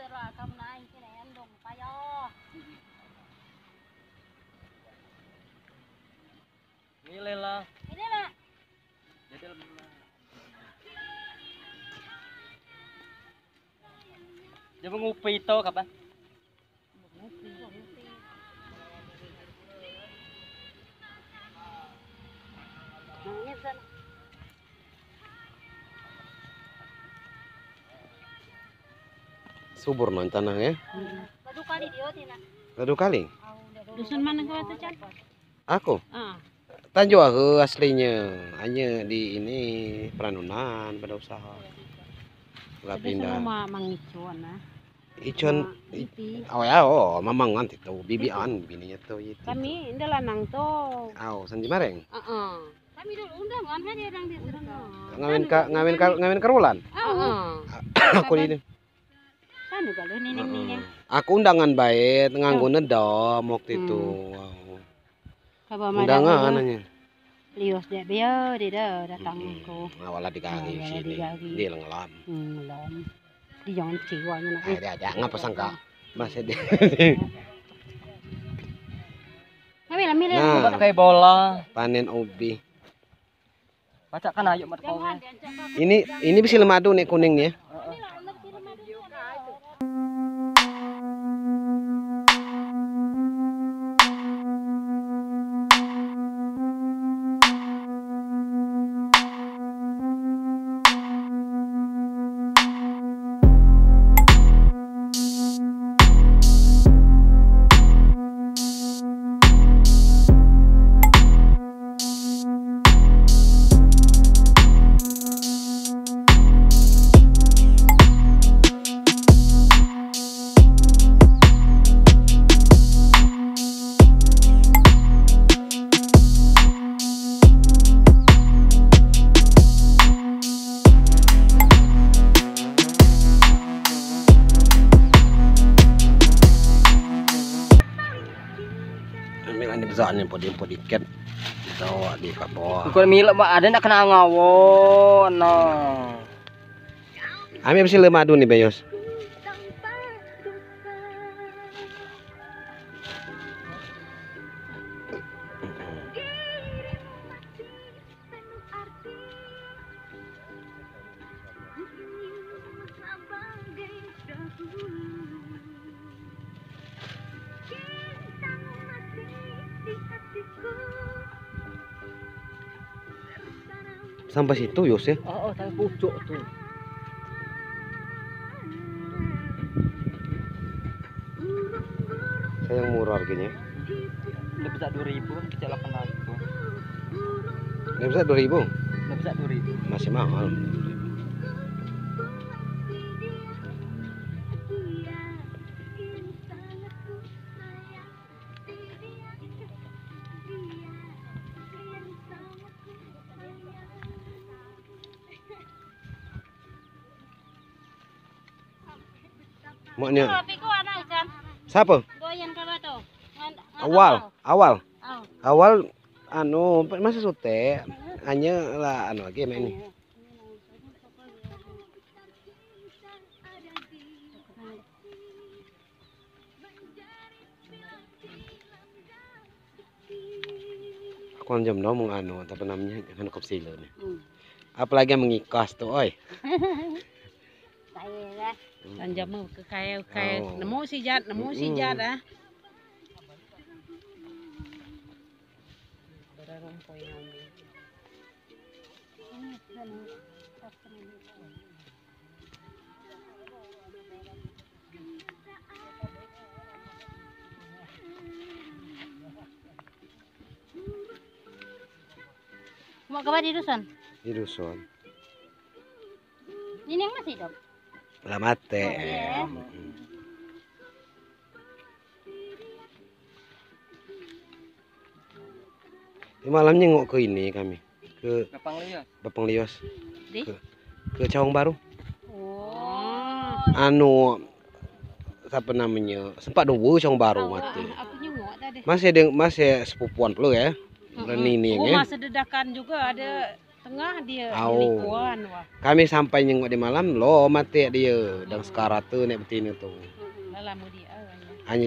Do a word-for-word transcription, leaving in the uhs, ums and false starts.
Lah, kamu naik sini, endong, payo. Milih lah. Milih lah. Jadi lemah. Dia mengupi itu kapan? Subur no tanah, ya? Ladu kali dia, Tina. Ladu kali? Dusun mana kau tu, Chan? Aku? Ah. Tanjung Ahu aslinya, hanya di ini Peranunan pada usaha. Lah pindah. Semua mangicuan, ah. Icon, oh ya, oh, mamang nanti tu, bibi an, bininya tu itu. Kami indah lanang tu. Au, Sanji Mareng. Heeh. Kami dulu undangan kan dia orang di sana. Ngawin ka, ngawin ka, ngawin karulan. Heeh. Aku di ini. Kan juga lu nini. Heeh. Aku undangan bae, nganggo nedam waktu itu. Au. Undangan hanya. Lios dek bia dia dah datang ko. Awal lah digari sini. Dia lengelam. Hmm, lengelam. Di jangan ciwa ni nak. Ada, ada, ngapa sangka? Masih di. Kami lah milih. Nah, pakai bola. Panen ubi. Baca kan ayo mat kau. Ini, ini bisi lemadu nek kuning ni, ya. Ambil ane besar ni, podi-podi ket. Bawa di kapal. Bukan milik, Mak. Ada nak kena ngawon, nah. Ambil bisi lemadu ni, Bayos. Sampai situ, Yos, ya? Oh, oh, sampai pucuk tu. Sayang murah harganya. Dia bisa dua ribu, bisa delapan ratus. Dia bisa dua ribu? Dia bisa dua ribu. Masih mahal. Maunya. Siapa? Awal, awal. Awal, anu, masih sute, hanya lah, anu, lagi main ni. Aku anjam no menganu, apa namanya, anu kopsilo ni. Hmm. Apalagi yang mengikas tu, oi. Saya lah. Hmm. Anjam ke kaya, kaya. Oh. Nemu si jat, nemu si jat, ah. Barang poin yang ni. Mau ke mana di dusun? Di dusun. Ini yang masih hidup? Lah mate. Mate, ya? Mm-mm. Ini malam nyengok ke ini kami. Ke Bapang Lios. Bapang Lios. Di? Ke, ke Cawang Baru. Oh. Anu, siapa namanya? Sempat dua Cawang Baru mati. Aku nyengok tadi. Masih ada, masih sepupuan pula ya. Mm-mm. Reni ni, oh, ya. Masa dedakan juga ada. Ngah dia. Au. Kami sampai nyengok di malam, lo mate dia dang sekarat tu, nek betino tu. Hanya